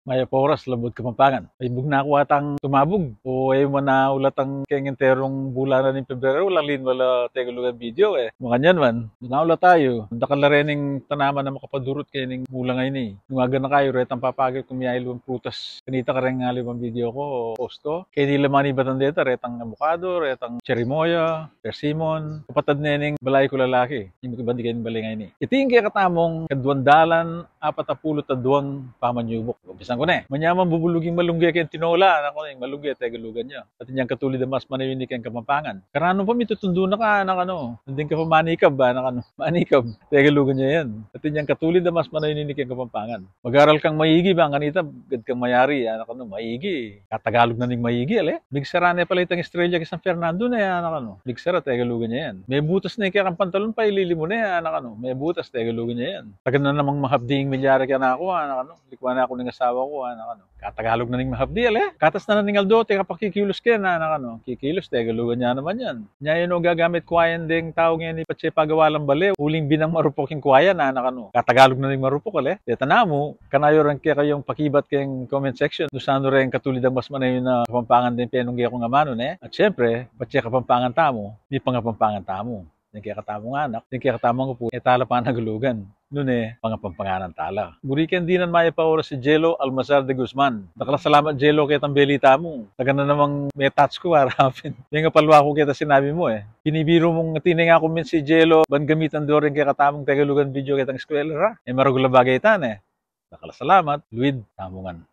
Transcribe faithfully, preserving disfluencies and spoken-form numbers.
Mayap a oras, Labuad Kapampangan. Ay, bug na ku atang tumabug. O, e, manaulat ang keng enterung bulan na ning Pebrero, walang linwal a Tegalugan video, e. Makanyan man, manaulat tayu. Dakal la reng tanaman a makapadurut keni ning mulan ngeni. Nung aga na kayu, retang papagit ku miyaliwang prutas. Kanita kareng aliwang video ku, post ku. Keni la manibatan deta, retang abukado, retang cherimoya, persimmon, kapatad ne ning balay ku lalaki. Ing makibandi keni bale ngeni. Iti ing kekatamung kaduang dalan apat a pulu't aduang pamanyubuk. Umpisan ku ne. Manyaman bubuluging malungge keng tinola, anak kanu, ing malungge, Tegalugan ya. At inyang katulid a mas manayun ini keng Kapampangan. Karanu pa mitutundu na ka, anak kanu. Nandin ka pa manikab, anak kanu. Manikab, Tegalugan ya yan. At inyang katulid a mas manayun ini keng Kapampangan. Mag-aral kang maigi, bang kanita, gad kang mayari, anak kanu, maigi. Katagalug na ning maigi, ale? Migsara ne pala itang estrella keng San Fernando ne, anak kanu. Migsara, Tegalugan ya yan. Mebutas ne kekang pantalon, paililim mu ne, anak kanu. Mebutas, Tegalugan ya yan. Tagan na namang mahapdi ing milyari kanaku, anak kanu. Likuan na ku ning asawa ku, anak kanu. Katagalug na ning mahapdi, ale? Katas na na ning aldo, teka pa kikilos ke na, anak kanu. Kikilos, Tegalugan ya naman yan. Nya yan o gagamit kwayan deng tau ngeni patse pagawa lang bale, uling binang marupok ing kwayan, anak kanu. Katagalug na ning marupok, ale? Deta namu, kanayu reng kekayung pakibat keng comment section, nung sanu reng katulid a mas manayun a Kapampangan deng penungge kung amanu, ne? At syempre, patse Kapampangan tamu, mipangapampangan tamu. Deng kekatamung anak, deng kekatamung apu, e tala panagalugan. Nune, pangapampanganan tala. Buri keng dinan mayap a oras, si Jello Almazar de Guzman. Dakal a salamat, Jello, ketang beli tamu. Tagan na namang me-touch ku, harapin. Mengapalwa ku ketang sinabi mu, e. Binibiru mung atin ne nga ku men si Jello, ban gamitan do reng kekatamung Tegalugan video ketang eskwela, ra? E, maragul a bagay ita, ne. Dakal a salamat, luid tamu ngan.